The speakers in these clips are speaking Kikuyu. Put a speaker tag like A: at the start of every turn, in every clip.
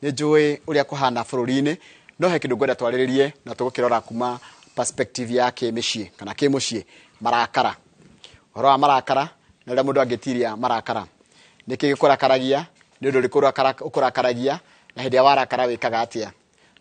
A: Nĩ njũĩ ũrĩa kũhana bũrũri-inĩ, no he kĩndũ ngwenda twarĩrĩrie na tũgũkĩrora kuma perspective ya kĩmĩciĩ kana kĩmũciĩ, marakara. Ũhoro wa marakara na ũrĩa mũndũ angĩtiria marakara. Nĩkĩ gĩkũrakaragia, nĩ ũndũ ũrĩkũ ũkũrakaragia, na hĩndĩ ĩrĩa warakara wĩkaga atĩa?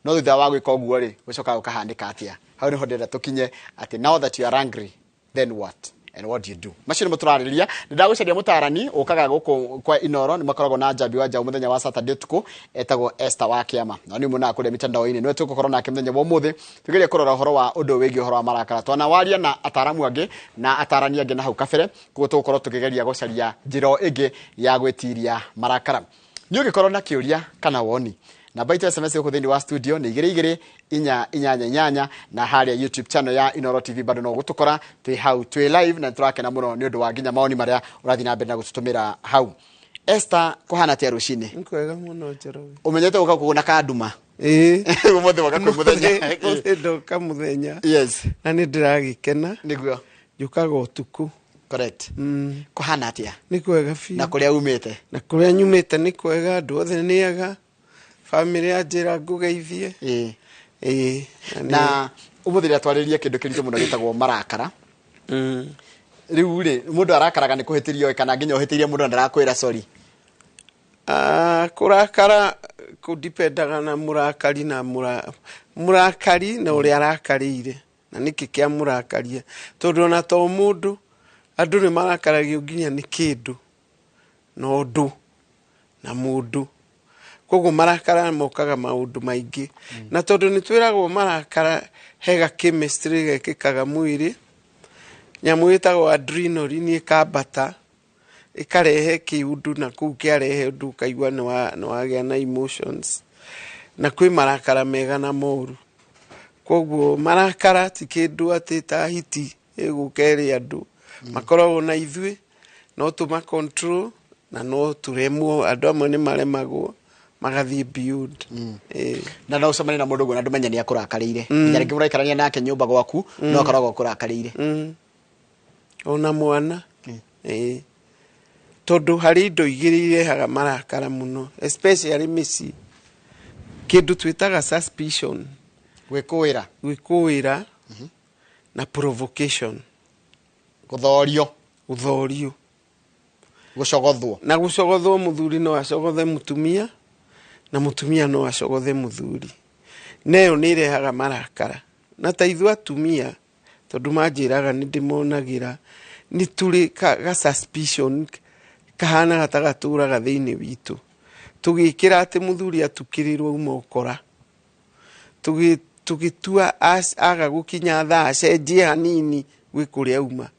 A: No thutha wa gwĩka ũguo rĩ, gũcokaga gũkahanĩka atĩa? Hau nĩho ndĩrenda tũkinye atĩ now that you are angry, then what and what do you do? Macio nĩmo tũrarĩrĩria. Nĩ ndagũcaria mũtarani ũkaga gũkũ kwa Inoro, nĩ makoragwo na Njambi wa Njaũ mũthenya wa Saturday ũtukũ, etagwo Esther wa Kĩama. Na nĩ muonaga kũrĩa mitandao-inĩ. Nĩwe tũgũkorwo nake mũthenya wa ũmũthĩ tũgerie kũrora ũhoro wa ũndũ wĩgiĩ ũhoro wa marakara. Twanawaria na ataramu angĩ na atarani angĩ na hau kabere, koguo tũgũkorwo tũkĩgeria gũcaria njĩra ĩngĩ ya gwĩtiria marakara. Nĩ ũngĩkorwo na kĩũria kana woni, namba itũ ya SMS gũkũ thĩinĩ wa studio nĩ igĩrĩ igĩrĩ inya inyanya inyanya, na harĩa YouTube channel ya Inoro TV bado no gũtũkora twĩ hau twĩ live, na nĩtũrakena mũno nĩ ũndũ wa nginya maoni marĩa ũrathiĩ na mbere na gũtũtũmĩra hau. Esther, kũhana atĩa rũcinĩ?
B: Nĩ kwega mũno, Njoroge.
A: Ũmenyete gũka kũgũna kanduma.
B: Ĩĩ.
A: Ũmũthĩ woka kwĩ mũthenya.
B: Ũmũthĩ ndoka mũthenya.
A: Yes.
B: Na nĩ ndĩragĩkena.
A: Nĩguo.
B: Njũkaga ũtukũ.
A: Correct. Kũhana atĩa?
B: Nĩ kwega biũ.
A: Na kũrĩa umĩte?
B: Na kũrĩa nyumĩte nĩ kwega, andũ othe nĩ ega. Bamĩrĩ ya njĩra ngũgeithie.
A: Ĩĩ.
B: Ĩĩ.
A: Na ũmũthĩ rĩrĩa twarĩrĩria kĩndũ kĩritũ mũno gĩtagwo marakara. Rĩu rĩ, mũndũ arakaraga nĩ kũhĩtĩrio kana nginya ũhĩtĩirie mũndũ na ndarakwĩra sorry?
B: Kũrakara kũdipendaga na mũrakari na mũrakari na ũrĩa arakarĩire. Na nĩkĩ kĩa mũrakaria. Tondũ ona to mũndũ, andũ nĩ marakaragio nginya nĩ kĩndũ na ũndũ na mũndũ. Koguo marakara mokaga maũndũ maingĩ. Na tondũ nĩ twĩragwo marakara hega chemistry gekĩkaga mwĩrĩ, nyamũ ĩtagwo adrenaline ĩkambata, ĩkarehe kĩũndũ na kũu kĩarehe ũndũ ũkaigua nĩ wagĩa na emotions. Na kwĩ marakara mega na moru. Koguo marakara ti kĩndũ atĩ ta hiti ĩgũka ĩrĩ andũ. Makoragwo na ithuĩ, no tũma control na no tũremwo, andũ amwe nĩ maremagwo magathiĩ beyond.
A: Na no ũcemanie na mũndũ ũguo na ndũmenye nĩ akũrakarĩire. Nginya rĩngĩ mũraikarania nake nyũmba gwaku, no akoragwo akũrakarĩire.
B: Ona mwana. Tondũ harĩ indo igĩrĩ irehaga marakara mũno, especially mĩciĩ. Kĩndũ twĩtaga suspicion.
A: Gwĩkũĩra.
B: Gwĩkũĩra na provocation.
A: Gũthorio.
B: Gũthorio.
A: Gũcogothwo.
B: Na gũcogothwo, mũthuri no acogothe mũtumia na mũtumia no acogothe mũthuri. Na ĩyo nĩ ĩrehaga marakara. Na ta ithuĩ atumia, tondũ manjĩraga nĩ ndĩmonagĩra, nĩ tũrĩ ga suspicion kahanaga ta gatũraga thĩinĩ witũ. Tũgĩkĩra atĩ mũthuri atukĩrĩrwo auma ũkora. Tũgĩtua aga gũkinya thaa acenjie hanini gwĩ kũrĩa auma.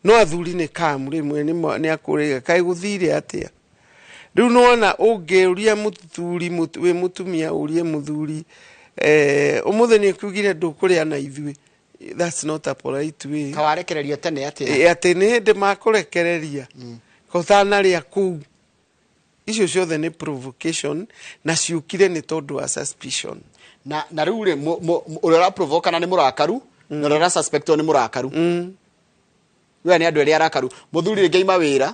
B: No athuri nĩ kamu rĩmwe nĩ akũrĩga kaĩ gũthire atĩa. Rĩu nĩwona ũngĩũria mũthuri, wĩ mũtumia ũrie mũthuri, ũmũthĩ nĩ ũkiugire ndũkũrĩa na ithuĩ. That's not a polite way.
A: Kawarekererio tene atĩa?
B: Atĩ nĩ hĩndĩ makũrekereria. Ũtanarĩa kũu. Icio ciothe nĩ provocation na ciũkire nĩ tondũ wa suspicion.
A: Na rĩu rĩ, ũrĩa ũraprovoke na nĩ mũrakaru, na ũrĩa ũrasuspectwo nĩ mũrakaru. Rĩu nĩ andũ erĩ arakaru. Mũthuri rĩngĩ aima wĩra,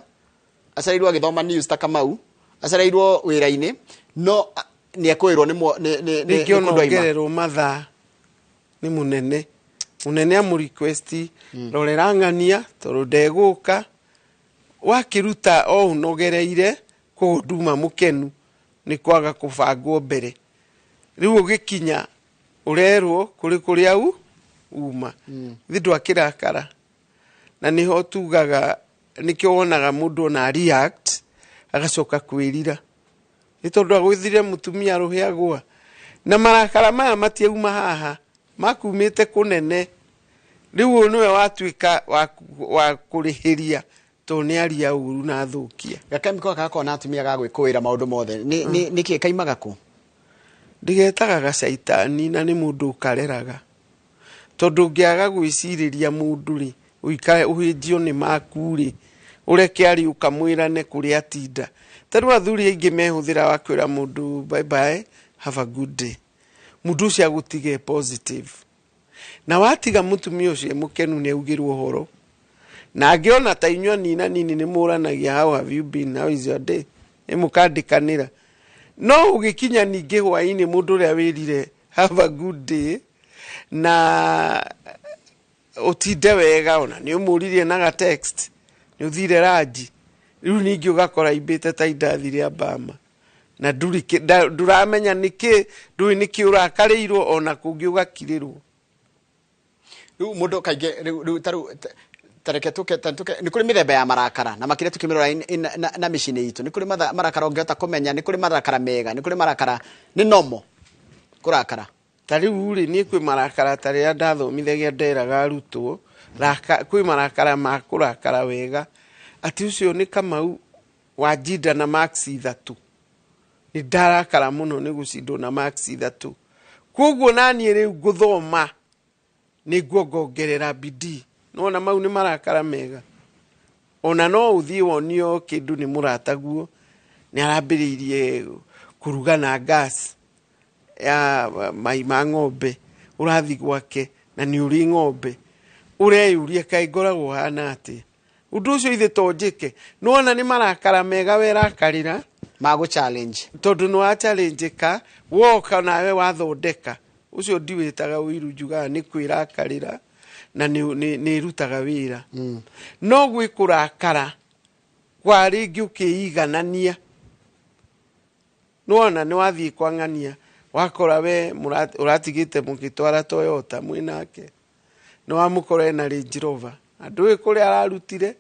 A: acereirwo agĩthoma news ta Kamau, acereirwo wĩra-inĩ, no nĩ ekwĩrwo nĩ
B: Rĩngĩ ona
A: kũndũ aima.
B: ongererwo mathaa nĩ mũnene. Mũnene amũ request, rorera ng'ania tondũ ndegũka. Wakĩruta o ũnogereire, koguo nduma mũkenu nĩ kwaga kũbangwo mbere. Rĩu ũgĩkinya ũrerwo kũrĩ kũrĩa uma. Thĩ ndwakĩrakara. Na nĩho tugaga nĩkĩo wonaga mũndũ ona react agacoka kwĩrira. Nĩ tondũ agũithire mũtumia rũhĩa agũa. Na marakara maya matiauma haha, makumĩte kũnene. Rĩu ũyũ nĩwe watuĩka wa kũrĩhĩria tondũ nĩ aria ũru na athũkia.
A: Gakemiko gaka gakoragwo na atumia ga gwĩkũĩra maũndũ mothe. Nĩkĩ kaimaga kũ?
B: Ndĩgetaga gacaitani na nĩ mũndũ ũkareraga. Tondũ ũngĩaga gwĩcirĩria mũndũ rĩ, ũikare ũhĩnjio nĩ maku rĩ, ũreke arĩ ũkamwĩrane kũrĩa atinda. Ta rĩu athuri aingĩ mehũthĩra wa kwĩra mũndũ bye bye, have a good day. Mũndũ ũcio agũtige positive. Na watiga mũtumia ũcio e mũkenu nĩ augĩrwo ũhoro. Na angĩona ta inyuĩ anini anini nĩ mũranagia how have you been, how is your day, ĩ mũkandĩkanĩra. No ũgĩkinya ningĩ hwaĩ-inĩ, mũndũ ũrĩa wĩrire have a good day na ũtinde wega, ona nĩ ũmũririe na ga text, nĩ ũthire ranji, rĩu ningĩ ũgakora imbĩte ta indathi rĩa Bama na ndũrĩ ndũramenya nĩkĩ, ndũĩ nĩkĩ ũrakarĩirwo, ona kũngĩ ũgakirĩrwo.
A: Rĩu mũndũ kaingĩ rĩu ta rĩu ta reke tũke ta tũke nĩ kũrĩ mĩthemba ya marakara, na makĩria tũkĩmĩrora na mĩciĩ-inĩ itũ, nĩ kũrĩ marakara ũngĩhota kũmenya, nĩ kũrĩ marakara mega, nĩ kũrĩ marakara nĩ normal kũrakara.
B: Ta rĩu rĩ, niĩ kwĩ marakara ta rĩrĩa ndathomithagia nderaga arutwo kwĩ marakara ma kũrakara wega, atĩ ũcio nĩ Kamau wanjinda na marks 3, nĩ ndarakara mũno nĩ gũcindwo na marks 3, koguo naniĩ rĩu ngũthoma nĩ nguongongerera bidii. Nona mau nĩ marakara mega. Ona no ũthiĩ wonio kĩndũ nĩ mũrataguo nĩ arambĩrĩirie kũruga na gas ya mai ma ng'ombe, ũrathiĩ gwake na nĩ ũrĩ ng'ombe, ũreyũria kaĩ ngoragwo hana atĩa, ũndũ ũcio ithe to njĩke. Nĩwona nĩ marakara mega werakarĩra.
A: Magũ challenge.
B: Tondũ nĩ wa challenge ka woka nawe wathondeka ũcio, ndiwĩtaga ũiru, njugaga nĩ kwĩrakarĩra na nĩ ĩrutaga wĩra. No gwĩ kũrakara kwa rĩngĩ ũkĩiganania, nĩwona nĩ wathiĩ kwang'ania, wakora we ũratigĩte mũgĩtwara Toyota mwĩnake, nĩ wamũkora ena Range Rover na ndũĩ kũrĩa ararutire,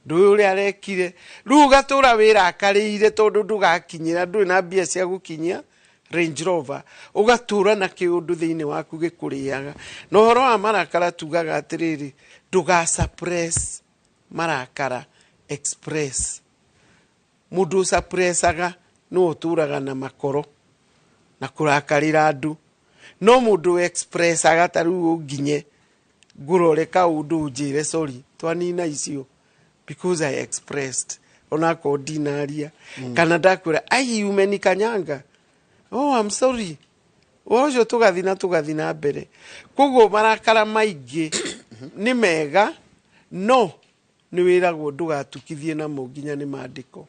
B: ndũĩ ũrĩa arekire, rĩu ũgatũra wĩrakarĩire tondũ ndũgakinyĩra, ndũrĩ na mbia cia gũkinyia Range Rover, ũgatũra na kĩũndũ thĩinĩ waku gĩkũrĩaga. Na ũhoro wa marakara tugaga atĩrĩrĩ, ndũga suppress marakara, express. Mũndũ ũsuppressaga nĩwe ũtũraga na makoro na kũrakarĩra andũ, no mũndũ expressaga, ta rĩu ũnginye ngũrore kaũndũ ũnjĩre sorry, twanina icio because I expressed, onakorwo ndinaria kana ndakwĩra ai umenikanyanga, oh, I'm sorry, ũhoro ũcio tũgathi na tũgathi na mbere. Koguo marakara maingĩ nĩ mega, no nĩ wĩragwo ndũgatukithie namo nginya nĩ mandĩko,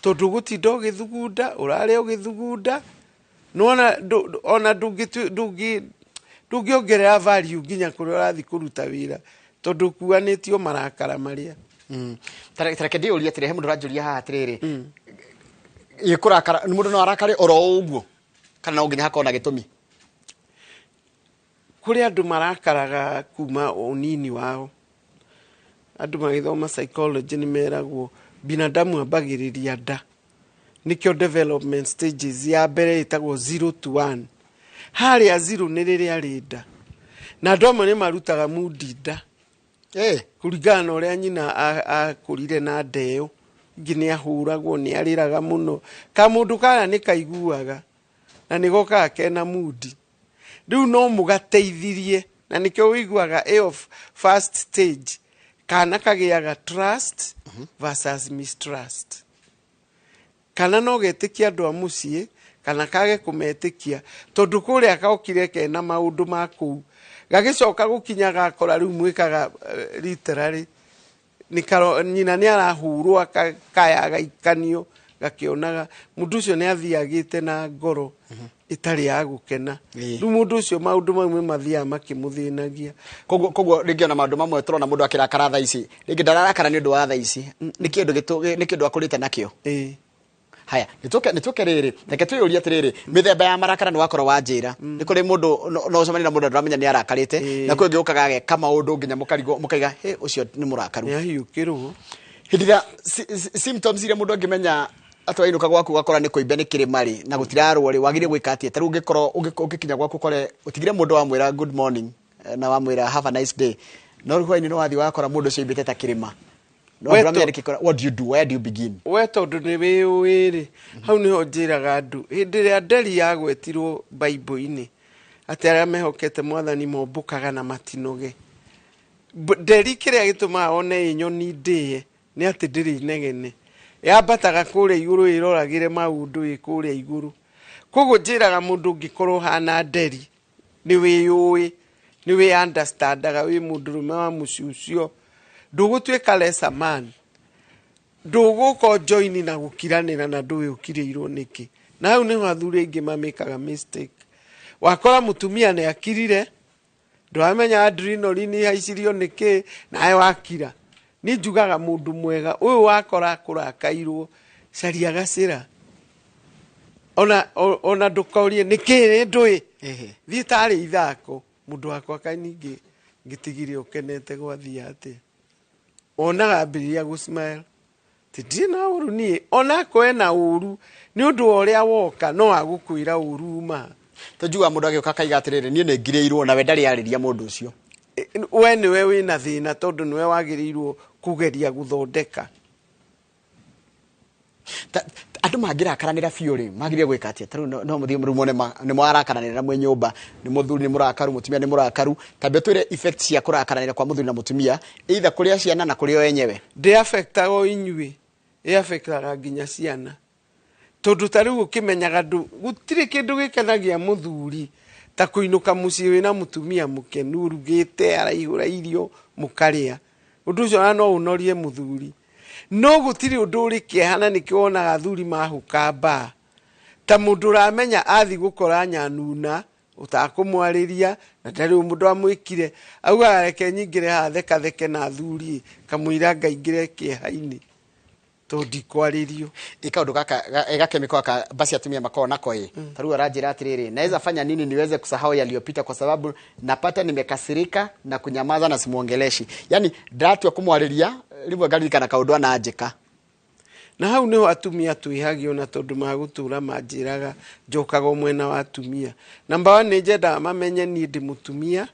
B: tondũ gũtinda ũgĩthugunda, ũrarĩa ũgĩthugunda, nĩwona ona ndũngĩongerera value nginya kũrĩa ũrathiĩ kũruta wĩra, tondũ ũkuanĩtio marakara marĩa.
A: Ta reke ndĩũrie atĩrĩ, he mũndũ ũranjũria haha atĩrĩrĩ, ĩ kũrakara mũndũ no arakare oro ũguo kana no nginya hakorwo na gĩtũmi?
B: Kũrĩ andũ marakaraga kuma ũnini wao. Andũ magĩthoma psychology nĩ meragwo binadamu ambagĩrĩria nda, nĩkĩo development stages ya mbere ĩtagwo 0 to 1. Harĩa 0 nĩ rĩrĩa arĩ nda, na andũ amwe nĩ marutaga mundi nda kũringana na ũrĩa nyina akũrire na nda ĩyo, ingĩ nĩ ahũragwo, nĩ arĩraga mũno, kamũndũ kaya nĩ kaiguaga na nĩ gokaga kena mundi. Rĩu no mũgateithirie, na nĩkĩo ũiguaga ĩyo first stage kana kagĩaga trust versus mistrust, kana no getĩkia andũ a mũciĩ kana kage kũmetĩkia, tondũ kũrĩa gokire kena maũndũ ma kũu, gagĩcoka gũkinya gakora rĩu mwĩkaga literally nĩ nyina nĩ arahũrwo, akakaya, agaikanio, gakĩonaga mũndũ ũcio nĩ athiagĩte na ngoro ĩtarĩ ya gũkena. Rĩu mũndũ ũcio maũndũ mau nĩ mathiaga makĩmũthĩnagia.
A: Koguo rĩngĩ ona maũndũ mamwe tũrona mũndũ akĩrakara thaa ici, rĩngĩ ndararakara nĩ ũndũ wa thaa ici, nĩ kĩndũ nĩ kĩndũ akũrĩte nakĩo. Haya, nĩtũke rĩrĩ, reke twĩyũrie atĩrĩrĩ, mĩthemba ya marakara nĩ wakorwo wanjĩra nĩ kũrĩ mũndũ no ũcemanie na mũndũ ndũramenya nĩ arakarĩte, na kwĩ ũngĩ ũkaga ageka maũndũ nginya mũkarigwo mũkaiga he ũcio nĩ mũrakaru.
B: Nĩ ahiũkĩrwo.
A: Hĩndĩ ĩrĩa symptoms iria mũndũ angĩmenya atĩ wainũka gwaku ũgakora nĩ kũimbe nĩ kĩrĩma rĩ, na gũtirarwo rĩ, wagĩrĩire gwĩka atĩa? Ta rĩu ũngĩkorwo ũngĩkinya gwaku ũkore ũtigire mũndũ wamwĩra good morning na wamwĩra have a nice day, no rĩu hwaĩ-inĩ nĩ wathiĩ wakora mũndũ ũcio oimbĩte ta kĩrĩma, no ndũramenya nĩkĩ what do you do, where do you begin?
B: We tondũ nĩ wĩũĩ rĩ, hau nĩho njĩraga andũ, hĩndĩ ĩrĩa nderi yagwetirwo Bible-inĩ atĩ arĩa mehokete mwathani mombũkaga na matinoge. Nderi kĩrĩa gĩtũmaga one ĩ nyoni ndĩe nĩ atĩ ndĩrĩ inegene, yambataga kũrĩa igũrũ ĩroragĩre maũndũ ĩ kũrĩa igũrũ. Koguo njĩraga mũndũ ũngĩkorwo hana nderi nĩ wĩyũĩ, nĩ wĩ understandaga, wĩ mũndũrũme wa mũciĩ ũcio, ndũgũtuĩka lesser man, ndũgũka join na gũkiranĩra na ndũĩ ũkirĩirwo nĩkĩ. Na hau nĩho athuri aingĩ mamĩkaga mistake. Wakora mũtumia nĩ akirire, ndũramenya adrenaline ihaicirio nĩkĩ, nawe wakira. Niĩ njugaga mũndũ mwega ũyũ wakora kũrakairwo, caria gacĩra. Ona ndũkorie nĩkĩ nĩ ndũĩ. Thiĩ tarĩ ithako, mũndũ wakwa kaĩ ningĩ ngĩtigire ũkenete gwathiĩ atĩa. Wonaga ambĩrĩria gũ smile. Ti ndirĩ na ũru niĩ, onakorwo ena ũru, nĩ ũndũ wa ũrĩa woka no agũkwĩra ũru uma.
A: Tũnjugaga mũndũ agĩũka akaiga atĩrĩrĩ, niĩ nĩ ngirĩirwo, nawe ndarĩ arĩria mũndũ ũcio.
B: We nĩwe wĩna thĩna tondũ nĩwe wagĩrĩirwo kũgeria gũthondeka.
A: Andũ mangĩrakaranĩra biũ rĩ, magĩrĩire gwĩka atĩa? Ta rĩu no mũthiĩ rĩu muone nĩ mwarakaranĩra mwĩ nyũmba, nĩ mũthuri nĩ mũrakaru, mũtumia nĩ mũrakaru. Tambia twĩre effect cia kũrakaranĩra kwa mũthuri na mũtumia, either kũrĩ a ciana na kũrĩ o enyewe.
B: Ndĩ affectaga o inyuĩ, ĩ affectaga nginya ciana. Tondũ ta rĩu ũkĩmenyaga gũtirĩ kĩndũ gĩkenagia mũthuri ta kũinũka mũciĩ wĩna mũtumia mũkenu, ũrugĩte, araihũra irio, mũkarĩa. Ũndũ ũcio ona no ũnorie mũthuri. No gũtirĩ ũndũ ũrĩ kĩeha na nĩkĩo wonaga athuri mahũka mbaa. Ta mũndũ ũramenya athi gũkora nyanuna, ũtakũmwarĩria, na ndarĩ mũndũ amwĩkire, augaga reke nyingĩre haha thekatheke na athuri, kamũira ngaingĩre kĩeha-inĩ. Tondũ ndikwarĩrio.
A: Ĩ kaũndũ gaka, gakemiko gaka basi atumia makoragwo nako ĩ. Ta rĩu aranjĩra atĩrĩrĩ, naweza fanya nini niweze kusahau yaliyopita kwa sababu napata nimekasirika na kunyamaza na simuongeleshi. Yaani ndatua kumwarĩria rĩmwe ngaririkana kaũndũ ananjĩka.
B: Na hau nĩho atumia twĩhagio na tondũ magũtũra manjĩraga njokaga o mwena wa atumia. Number one, nĩ nyendaga mamenye niĩ ndĩ mũtumia,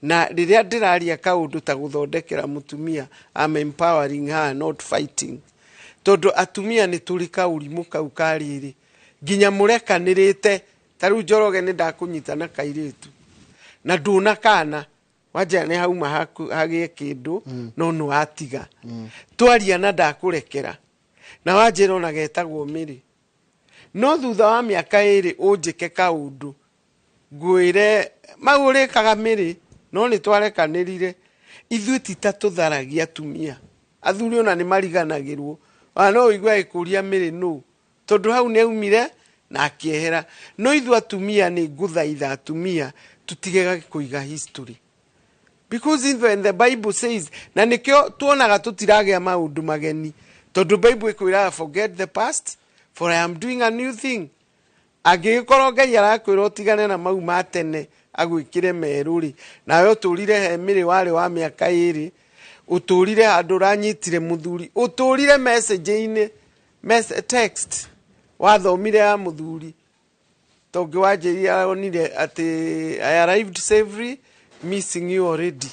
B: na rĩrĩa ndĩraria kaũndũ ta gũthondekera mũtumia, I'm empowering her, not fighting. Tondũ atumia nĩ tũrĩ kaũrimũ kau ka rĩrĩ, nginya mũrekanĩrĩte, ta rĩu Njoroge nĩ ndakũnyita na kairĩtu, na ndũna kana, wanja nĩ hauma hagĩe kĩndũ, no nĩ watiga. Twaria na ndakũrekera, na wanjĩra ona getagwo Mĩrĩ. No thutha wa mĩaka ĩrĩ ũnjĩke kaũndũ, ngwĩre mau ũrĩkaga Mĩrĩ, no nĩ twarekanĩrire. Ithuĩ ti ta tũtharagia atumia. Athuri ona nĩ mariganagĩrwo. Ona no ũigue agĩkũria Mĩrĩ nũ, tondũ hau nĩ aumire na akĩehera. No ithuĩ atumia nĩ ngũthaitha atumia tũtige kũiga history. Because even the Bible says, na nĩkĩo tuonaga tũtiragĩa maũndũ mageni, tondũ Bible ĩkwĩraga forget the past, for I am doing a new thing. Angĩgĩkorwo Ngai arakwĩra ũtigane na mau ma tene agwĩkĩre merũ rĩ, nawe ũtũrire he Mĩrĩ warĩ wa mĩaka ĩrĩ, ũtũrire handũ ũranyitire mũthuri, ũtũrire message-inĩ, text wathomire ya mũthuri, tondũ wanjĩrire aronire atĩ I arrived safely, missing you already.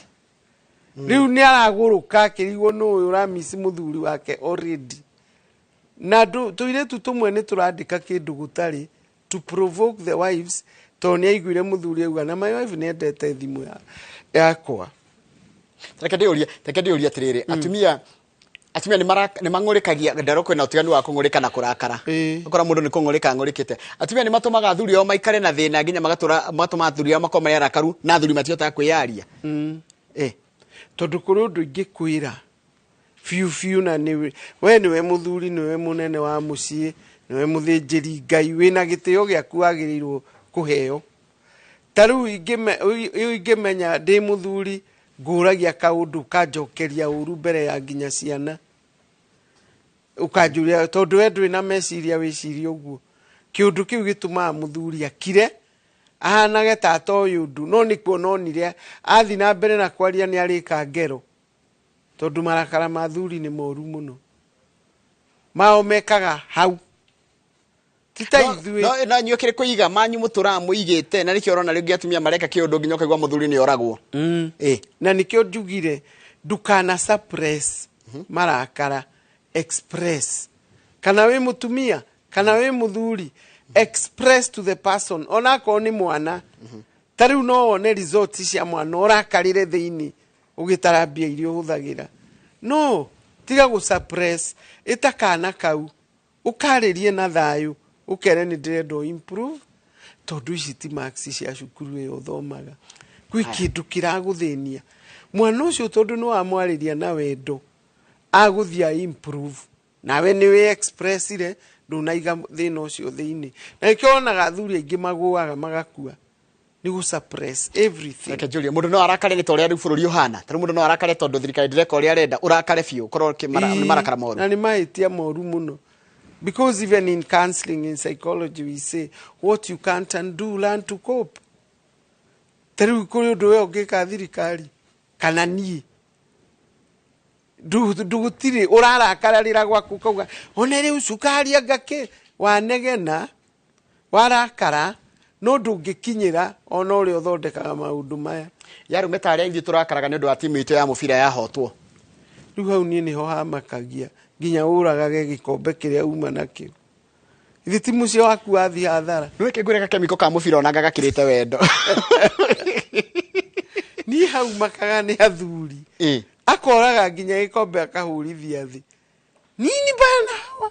B: Rĩu nĩ aragũrũka akĩrigwo nũ ũyũ ũramisi mũthuri wake already. Na tũirĩtu tũmwe nĩ tũrandĩka kĩndũ gũtarĩ to provoke the wives, tondũ nĩ aiguire mũthuri auga na my wife nĩ endete thimũ yakwa.
A: Reke ndĩũrie atĩrĩrĩ, atumia nĩ mang'ũrĩkagia, ndarwo kwĩna ũtiganu wa kũng'ũrĩka na kũrakara. Ũkora mũndũ nĩ kũng'ũrĩka ang'ũrĩkĩte. Atumia nĩ matũmaga athuri ao maikare na thĩna nginya magatũma athuri ao makorwo marĩ arakaru, na athuri matihotaga kwĩyaria.
B: Tondũ kũrĩ ũndũ ingĩkwĩra biũ biũ, na nĩwe, we nĩwe mũthuri, nĩwe mũnene wa mũciĩ, nĩwe mũthĩnjĩri Ngai, wĩna gĩtĩo gĩaku wagĩrĩirwo kũheo. Ta rĩu ingĩmenya ndĩ mũthuri, ngũragia kaũndũ ũkanjokeria ũru mbere ya nginya ciana, ũkanjũria tondũ we ndũrĩ na meciria wĩcirie ũguo. Kĩũndũ kĩu gĩtũmaga mũthuri akire, ahanage ta atoĩ ũndũ, no nĩ kuona onire athiĩ na mbere na kwaria nĩ arĩka ngero, tondũ marakara ma athuri nĩ moru mũno. Mao mekaga hau. Ti ta ithuĩ.
A: No inyuĩ kĩrĩ kũiga manyu mũtũraga mũigĩte, na nĩkĩo ũrona rĩngĩ atumia mareka kĩũndũ nginya ũkaigua mũthuri nĩ oragwo.
B: Na nĩkĩo njugire ndũkana suppress marakara, express. Kana wĩ mũtumia, kana wĩ mũthuri, express to the person, onakorwo nĩ mwana. Ta rĩu no wone results cia mwana ũrakarire thĩinĩ ũgĩtara mbia iria ũhũthagĩra. No tiga gũ suppress, ĩta kana kau ũkarĩrie na thayũ, ũkere nĩ ndĩrenda ũ improve, tondũ ici ti marks cia cukuru ĩyo ũthomaga. Kwĩ kĩndũ kĩragũthĩnia. Mwana ũcio tondũ nĩ wamwarĩria na wendo, agũthiĩ a improve. Nawe nĩ wĩ expressire Ndũnaiga thĩna ũcio thĩinĩ, na nĩkĩo wonaga athuri aingĩ magũaga magakua nĩ gũ suppress everything.
A: Reke njũrie, mũndũ no arakare nĩ ta ũrĩa rĩu bũrũri ũhana? Ta rĩu mũndũ no arakare tondũ thirikari ndĩreka ũrĩa arenda, ũrakare biũ, ũkorwo nĩ marakara moru?
B: Na nĩ mahĩtia moru mũno, because even in counseling, in psychology, we say what you can't undo, learn to cope. Ta rĩu kũrĩ ũndũ we ũngĩka thirikari kana niĩ ndũgũtirĩ ũrarakararĩra gwaku kauga one rĩu cukari anga kĩ wanegena warakara, no ndũngĩkinyĩra ona ũrĩa ũthondekaga maũndũ maya.
A: Yarume ta arĩa ithuĩ tũrakaraga nĩ ũndũ wa timu itũ ya mũbira yahotwo.
B: Rĩu hau niĩ nĩho hamakagia, nginya ũragage gĩkombe kĩrĩa uma nakĩo. Ithe ti mũciĩ waku wathiĩ hathara.
A: Nĩ ngwĩre gakemiko ka mũbira ona gagakĩrĩte wendo.
B: Niĩ hau makaga nĩ athuri. Akoraga nginya gĩkombe akahũrithia thĩ nini bana hawa.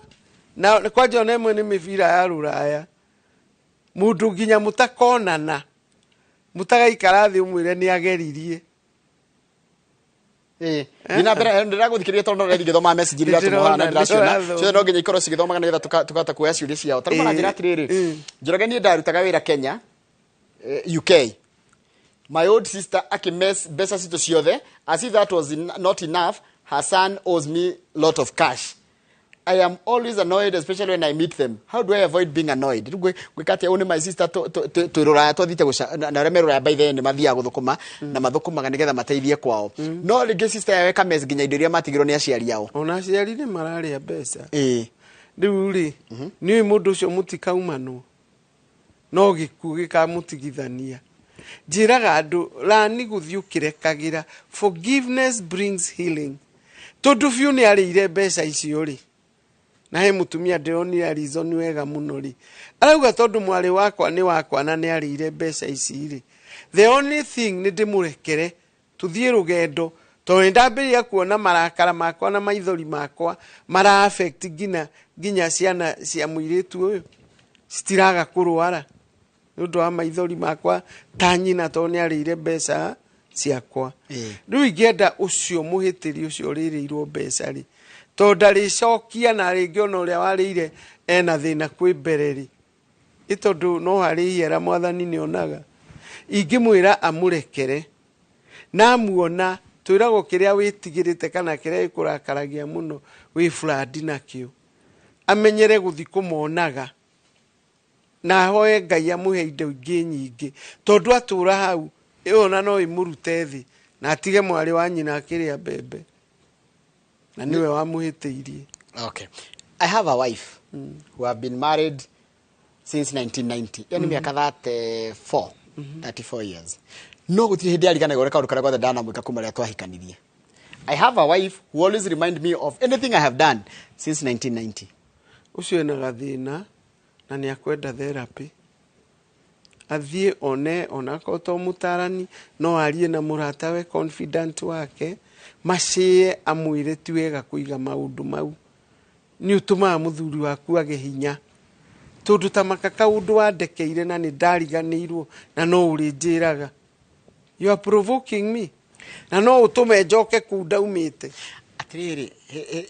B: Na kwanja ona ĩmwe nĩ mĩbira ya rũraya, mũndũ nginya mũtakonana, mũtagaikara thĩ ũmwĩre nĩ ageririe.
A: Thiĩ na mbere, ndĩragũthikĩrĩria tondũ no ndĩrathiĩ ngĩthomaga message iria iratũmwo haha na ndĩraciona.
B: Ndĩrathoma.
A: Ciothe no nginya ikorwo cigĩthomaga nĩgetha tukahota kuoya ciũria ciao. Ta rĩu maranjĩra atĩrĩrĩ, Njoroge, niĩ ndarutaga wĩra Kenya, UK. My old sister akĩmess mbeca citũ ciothe. As if that was not enough, her son owes me lot of cash. I am always annoyed, especially when I meet them. How do I avoid being annoyed? Rĩu gwĩka atĩa? Ũyũ nĩ my sister, twĩ rũraya twathiĩte na arĩa me rũraya by the way nĩ mathiaga gũthũkũma na mathũkũmaga nĩgetha mateithie kwao, no rĩngĩ sister yao ĩkamess nginya indo iria matigirwo nĩ aciari ao.
B: Ona aciari nĩ mararĩa mbeca. Rĩu rĩ, nĩ ũĩ mũndũ ũcio mũtikaumanwo, no gĩkuũ gĩkamũtigithania. Njĩraga andũ rani gũthiĩ ũkĩrekagĩra. Forgiveness brings healing, tondũ biũ nĩ arĩire mbeca icio rĩ. Na he mũtumia ndĩronire reason wega mũno rĩ, arauga tondũ mwarĩ wakwa nĩ wakwa na nĩ arĩire mbeca ici rĩ, the only thing nĩ ndĩmũrekere tũthiĩ rũgendo, tondũ nĩ ndambĩrĩria kuona marakara makwa na maithori makwa mara affect nginya ciana cia mũirĩtu ũyũ, citiraga kũrwara nĩ ũndũ wa maithori makwa ta nyina, tondũ nĩ arĩire mbeca ciakwa. Rĩu ingĩenda ũcio mũhĩtĩri ũcio ũrĩrĩirwo mbeca rĩ, tondũ ndarĩcokia na rĩngĩ ona ũrĩa warĩire ena thĩna kwĩ mbere rĩ, ĩ tondũ no harĩ ihera mwathani nĩ onaga, ingĩmwĩra amũrekere na amuona. Twĩragwo kĩrĩa wĩtigĩrĩte kana kĩrĩa gĩkũrakaragia mũno wĩ fulandi nakĩo, amenyere gũthiĩ kũmonaga na ahoe Ngai amũhe indo ingĩ nyingĩ, tondũ atũra hau ĩyo ona no ĩmũrute thĩ na atige mwarĩ wa nyina akĩrĩa mbembe na nĩwe wamũhĩtĩirie.
A: Okay. I have a wife who have been married since 1990. Yani miaka 34, 34 years. No gũtirĩ hĩndĩ ariganagwo ũrĩa kaũndũ karĩa gothe ndanamwĩka kuma rĩrĩa twahikanirie. I have a wife who always remind me of anything I have done since 1990.
B: Ũcio ena gathĩna na nĩ akwenda therapy, athiĩ one onakorwo to mũtarani, no arie na mũratawe, confidant wake, macĩe amwĩre ti wega kũiga maũndũ mau, nĩ ũtũmaga mũthuri waku age hinya, tondũ ta maka kaũndũ wandekeire na nĩ ndariganĩirwo na no ũrĩnjĩraga, you are provoking me, na no ũtũme njoke kũu ndaumĩte.
A: Atĩrĩrĩ,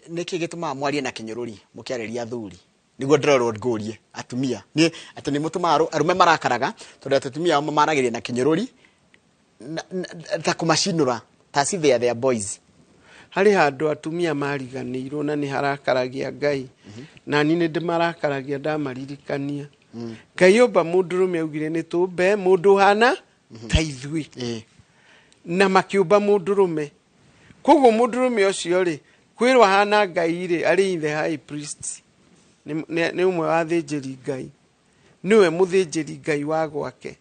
A: nĩkĩ gĩtũmaga mwarie na kĩnyũrũri mũkĩarĩria athuri? Nĩguo ndĩrorwo ngũrie atumia nĩ atĩ nĩ mũtũmaga arũme marakaraga tondũ atĩ atumia ao mamaragĩria na kĩnyũrũri ta kũmacinũra ta si they are their boys.
B: Harĩ handũ atumia mariganĩirwo na nĩ harakaragia Ngai, na niĩ nĩ ndĩmarakaragia ndamaririkania. Ngai omba mũndũrũme augire nĩ tũmbe mũndũ ũhana ta ithuĩ, na makĩũmba mũndũrũme. Koguo mũndũrũme ũcio rĩ, kwĩrwo ahana Ngai rĩ, arĩ the high priest, nĩ ũmwe wa athĩnjĩri Ngai, nĩwe mũthĩnjĩri Ngai wa gwake,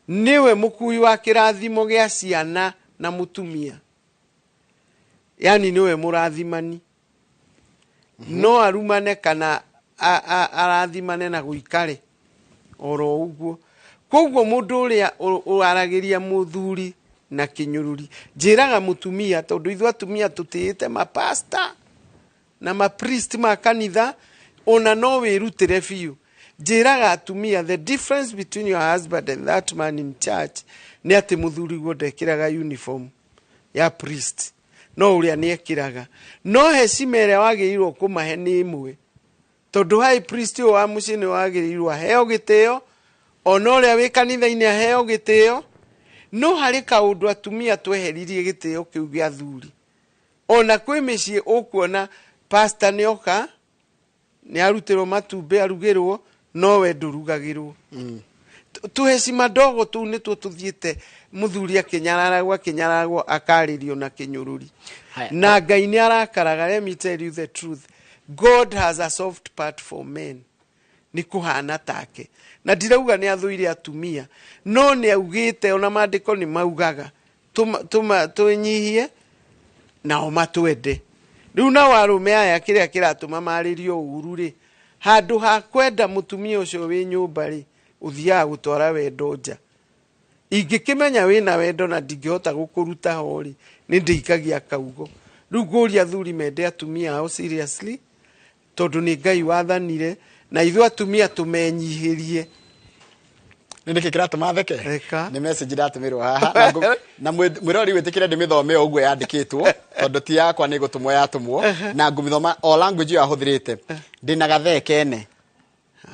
B: nĩwe mũkui wa kĩrathimo gĩa ciana na mũtumia, yani nĩwe mũrathimani. No arumane kana arathimane na gũikare oro ũguo. Koguo mũndũ ũrĩa ũaragĩria mũthuri na kĩnyũrũri, njĩraga mũtumia, tondũ ithuĩ atumia tũtĩĩte mapasta na mapriest ma kanitha, ona no wĩrutĩre biũ. Njĩraga atumia, the difference between your husband and that man in church nĩ atĩ mũthuri guo ndekĩraga uniform ya priest, no ũrĩa nĩ ekĩraga, no hecima ĩrĩa wagĩrĩirwo kũmahe nĩ ĩmwe. Tondũ high priest ũyũ wa mũciĩ nĩ wagĩrĩirwo aheo gĩtĩo, ona ũrĩa wĩ kanitha-inĩ aheo gĩtĩo. No harĩ kaũndũ atumia tweheririe gĩtĩo kĩu gĩa athuri. Ona kwĩ mĩciĩ ũkuona pastor nĩ oka, nĩ arutĩrwo matumbĩ arugĩrwo, no we ndũrugagĩrwo. Tuheshima ndogo tũu nĩtuo tũthiĩte mũthuri akĩnyararagwo akĩnyararagwo akarĩrio na kĩnyũrũri.
A: Haya.
B: Na Ngai nĩ arakaraga. Let me tell you the truth, God has a soft part for men. Nĩ kũhana take, na ndirauga nĩ athũire atumia, no nĩ augĩte ona maandĩko nĩ maugaga twĩnyihie nao matwende. Rĩu nao arũme aya kĩrĩa kĩratũma marĩrio ũru rĩ, handũ ha kwenda mũtumia ũcio wĩ nyũmba rĩ, ũthiaga gũtwara wendo nja. Ingĩkĩmenya wĩna wendo na ndingĩhota gũkũruta ho rĩ, nĩ ndĩikagia kaugo. Rĩu ngũria athuri mende atumia ao seriously, tondũ nĩ Ngai wathanire, na ithuĩ atumia tũmenyihĩrie.
A: Nĩ nĩkĩ kĩratũma theke?
B: Reka.
A: Nĩ message ndatũmĩrwo haha na na mwĩrori wĩtĩkĩre ndĩmĩthome o ũguo yandĩkĩtwo, tondũ ti yakwa, nĩ gũtũmwo yatũmwo, na ngũmĩthoma o language ĩyo ahũthĩrĩte. Ndĩna gathee kene.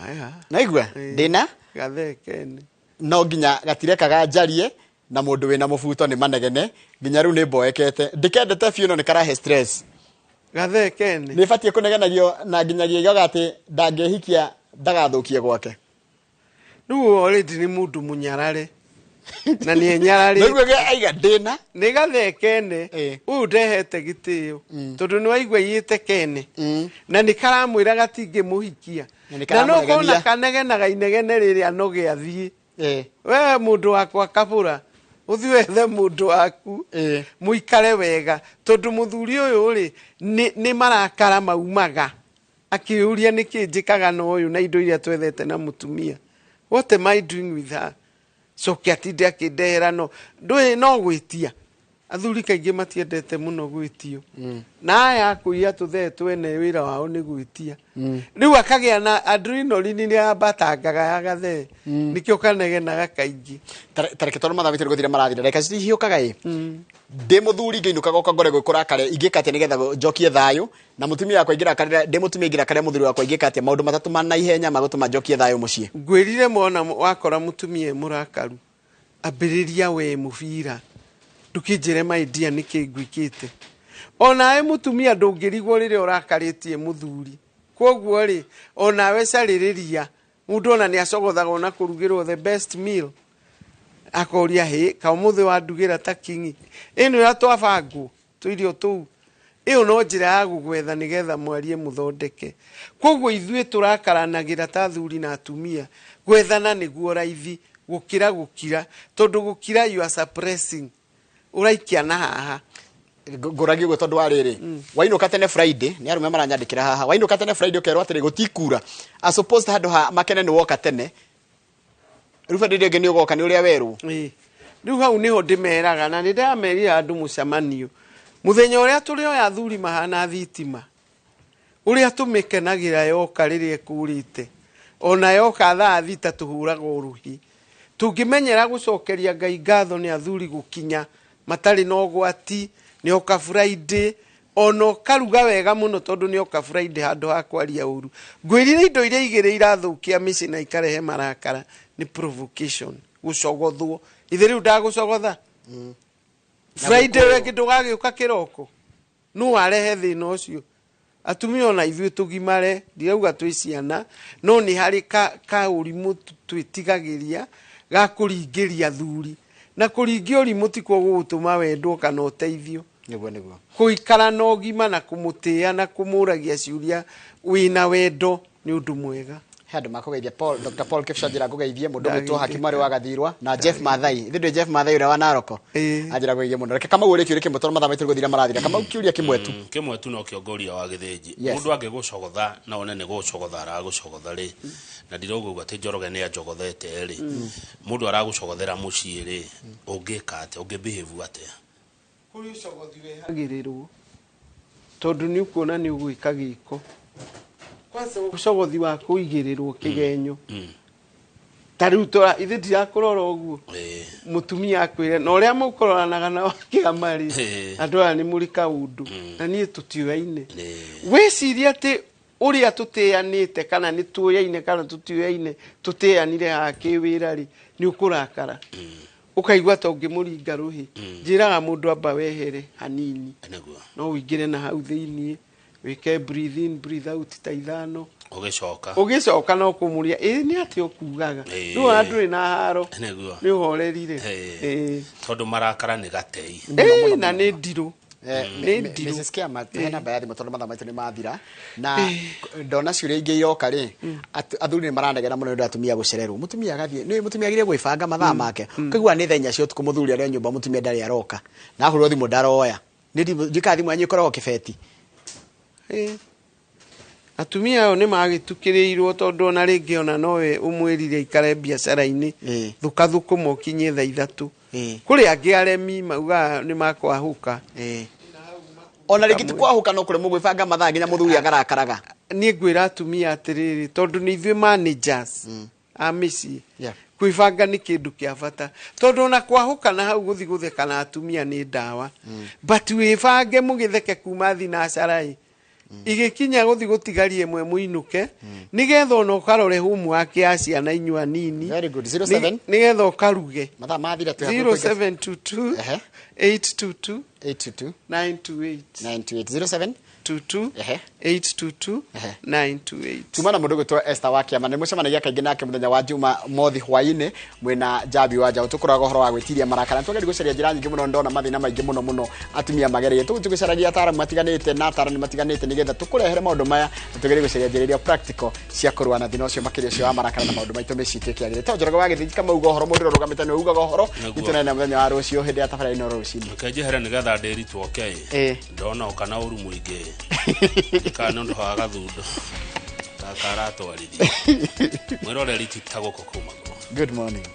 B: Haya.
A: Naigua?
B: Ĩĩ.
A: Ndĩna
B: gathee kene.
A: No nginya gatirekaga njarie na mũndũ wĩna mũbuto nĩ manegene, nginya rĩu nĩ mboekete, ndĩkendete biũ, no nĩ karahe stress.
B: Gathee kene.
A: Nĩ batiĩ kũnegenagio na nginyagia igaga atĩ ndangĩhikia ndagathũkie gwake.
B: Rĩu already nĩ mũndũ mũnyarare na nĩ enyararĩte.
A: Naigua aiga ndĩna
B: Nĩ gathee kene.
A: Ĩĩ.
B: Ũyũ ndehete gĩtĩo, tondũ nĩ waigua iyĩte kene, na nĩ karamwĩra gatingĩmũhikia.
A: Na nĩ
B: Na no
A: karamũnegenia.
B: kona kanegenaga inegene rĩrĩa noge athiĩ. We mũndũ wakwa kabũra, ũthiĩ wethe mũndũ waku, mũikare wega, tondũ mũthuri ũyũ rĩ, nĩ marakara maumaga akĩũria nĩkĩ njĩkaga na ũyũ na indo iria twethete na mũtumia. What am I doing with her? Coke atinde akĩndehera, no ndũĩ no gwĩtia. Athuri kaingĩ matiendete mũno gwĩtio, na aya akũiya tũthee twene wĩra wao nĩ gwĩtia. Rĩu akagĩa na adrenaline nĩ yambatangaga ya gathee, nĩkĩo kanegenaga kaingĩ.
A: Tareke tondũ mathaa maitũ nĩgũthira marathira, ndagĩka citihiũkaga ĩ. Ndĩ mũthuri ngĩinũka gwakwa ngore gwĩ kũrakare, ingĩka atĩa nĩgetha njokie thayũ? Na mũtumia wakwa ingĩrakarĩra, ndĩ mũtumia ingĩrakarĩra mũthuri wakwa, ingĩka atĩa? Maũndũ matatũ ma naihenya magũtũma njokie thayũ mũciĩ.
B: Ngwĩrire mona wakora mũtumia e mũrakaru, ambĩrĩria we mũbira, ndũkĩnjĩre my dear nĩkĩ ngwĩkĩte. Onawe mũtumia ndũngĩrigwo rĩrĩa ũrakarĩtie mũthuri, koguo rĩ, onawe carĩrĩria. Mũndũ ona nĩ acogothaga ona kũrugĩrwo the best meal, akoria, hĩ, kaũmũthĩ wandugĩra ta kingi ĩno ĩrĩa twabangwo tũirio tũu. Ĩyo no njĩra ya gũgwetha nĩgetha mwarie mũthondeke. Koguo ithuĩ tũrakaranagĩra ta athuri na atumia, gwethana nĩguo raithi gũkĩra gũkira, tondũ gũkira you are suppressing, ũraikia na haha.
A: Ngũragia ũguo tondũ wa rĩrĩ, wainũka tene Friday, nĩ arũme maranyandĩkĩra haha, wainũka tene Friday ũkerwo atĩrĩ gũtikura. As opposed handũ ha makene nĩ woka tene, rĩu Friday ĩngĩ nĩ ũgoka nĩ ũrĩa werwo.
B: Ĩĩ. Rĩu hau nĩho ndĩmeraga, na nĩ ndĩramerire andũ mũcemanio mũthenya ũrĩa tũrĩoya athuri mahana thitima ũrĩa tũmĩkenagĩra yoka rĩrĩa ĩkũrĩte, ona yoka thaa 6 tũhũraga ũrũhi. Tũngĩmenyera gũcokeria Ngai ngatho nĩ athuri gũkinya matarĩ na ũgwati, nĩ oka Friday, ona ũkaruga wega mũno tondũ nĩ oka Friday, handũ ha kwaria ũru. Ngwĩrire indo iria igĩrĩ irathũkia mĩciĩ na ikarehe marakara nĩ provocation, gũcogothwo. Ithe rĩu ndagũcogotha Friday wengĩ ndũgagĩũka kĩroko, no warehe thĩna ũcio. Atumia ona ithuĩ tũgimare, ndirauga twĩ ciana, no nĩ harĩ ka ũrimũ twĩtigagĩria ga kũringĩria athuri, na kũringia ũrimũ tikuo gũgũtũma wendwo kana ũteithio.
A: Nĩguo.
B: Kũikara na ũgima na kũmũtĩĩa na kũmũragia ciũria wĩna wendo nĩ ũndũ mwega.
A: He andũ makũgeithia. Paul, Dr. Paul Kipsha, ngũgeithie mũndũ
B: Ndagĩrĩka.
A: gwĩtwo Hakimu arĩ wa Gathirwa na Jeff Mathai. Ithe ndĩ Jeff Mathai ũrĩa wa Naroko?
B: Ĩĩ.
A: Anjĩra ngũgeithie mũno. Reke Kamau ũrĩe kĩũria kĩmwe tondũ mathaa maitũ nĩgũthira marathira. Kamau, kĩũria kĩmwe tu.
C: Kĩmwe tu no kĩongoria wa gĩthĩnji.
A: Yes.
C: Mũndũ angĩgũcogotha na one nĩ gũcogotha aragũcogotha rĩ, na ndirauga atĩ Njoroge nĩ anjogothete rĩ, mũndũ aragũcogothera mũciĩ rĩ, ũngĩka atĩa? Ũngĩ behave atĩa?
B: Kũrĩ ũcogothi wehagĩrĩrwo, tondũ nĩ ũkuona nĩ ũgwĩka gĩko. Kwanza ũcogothi wa kũigĩrĩrwo kĩgenyo, ta rĩu tora ithe ndirakũrora ũguo, mũtumia akwĩre na ũrĩa mũkũroranaga na kĩama rĩ, andũ aya nĩ mũrĩ kaũndũ na niĩ tũtiũyaine. Wĩcirie atĩ Ũrĩa tũtĩanĩte kana nĩ tũyaine kana tũtiũyaine, tũtĩanire haha kĩwĩra rĩ, nĩ ũkũrakara, ũkaigua ta ũngĩmũringa rũhĩ. Njĩraga mũndũ amba wehere hanini. No ũingĩre na hau thĩiniĩ, wĩke breathe in, breathe out ta 5.
C: Ũgĩcoka.
B: Ũgĩcoka no kũmũria, ĩ nĩ atĩa ũkugaga? Rĩu ona ndũrĩ na haro. Nĩ ũhorerire.
C: Tondũ marakara nĩ gatei.
B: Ĩĩ, na nĩ ndirũ. Nĩ ndirũ.
A: Mrs. Kiama, tuhe namba ya thimũ tondũ mathaa maitũ nĩ mathira, na ndona ciũria ingĩ iroka rĩ, athuri nĩ maranegena mũno nĩ ũndũ wa atumia gũcererwo. Mũtumia agathiĩ, nĩ mũtumia agĩrĩire gwĩbanga mathaa make. Ũkaigua nĩ thaa 4 cia ũtukũ mũthuri arĩ o nyũmba, mũtumia ndarĩ aroka, na ahũrwo thimũ ndaroya. Nĩ njĩkaga thimũ yanyu ĩkoragwo kĩbeti.
B: Atumia ayo nĩ magĩtukĩrĩirwo tondũ ona rĩngĩ ona nowe ũmwĩrire aikare biacara-inĩ, thũkathũkũma ũkinyie thaa 3. Kũrĩ angĩ aremi maugaga nĩ makwahũka.
A: Ona rĩngĩ ti kwahũka, no kũremwo gwĩbanga mathaa nginya mũthuri akarakaraga.
B: Niĩ ngwĩra atumia atĩrĩrĩ, tondũ nĩ ithuĩ managers a mĩciĩ, kwĩbanga nĩ kĩndũ kĩa bata, tondũ ona kwahũka na hau gũthiĩ gũtheka na atumia nĩ ndawa, but wĩbange mũgĩtheke kuma thinacara-ĩ, igĩkinya gũthiĩ gũtigaria ĩmwe mũinũke, nĩgetha ona ũkarore homework ya ciana inyuĩ anini.
A: Very good. 07.
B: Nĩgetha ũkaruge.
A: Mathaa mathira, twĩ hakuhĩ kũingĩra.
B: 0722 822
A: 822
B: 928.
A: 928. 07
B: 22 822 928.
A: Tuma na mũndũ gwĩtwo Esther wa Kĩama, nĩ mũcemanagia kaingĩ nake mũthenya wa Juma mothi hwaĩ-inĩ mwĩna Njambi wa Njaũ. Tũkũraga ũhoro wa gwĩtiria marakara. Nĩtwagĩrĩirwo gũcaria njĩra nyingĩ mũno, ndona mathĩna maingĩ mũno mũno atumia magereire. Tũgĩcaragia ataaramu matiganĩte na atarani matiganĩte nĩgetha tũkũrehere maũndũ maya, na tũgerie gũcaria njĩra iria practical cia kũrũa na thĩna ũcio, makĩria ũcio wa marakara, na maũndũ maitũ mĩciĩ ituĩke yagĩrĩire. To Njoroge wa Gĩthĩnji Kamau uga ũhoro, mũndũ ũrĩa ũrũgamĩte nĩwe ugaga ũhoro. Nĩtũnene mũthenya wa rũciũ hĩndĩ ya tabarĩra ĩno rũcinĩ.
C: Reke njehere nĩgetha ndĩritwo ke. Ndona ũka na ũru mũingĩ kana nĩ ũndũ wa gathundo gaka aratwarithia mwĩroreri ti ta gũkũ kuma.
A: Good morning.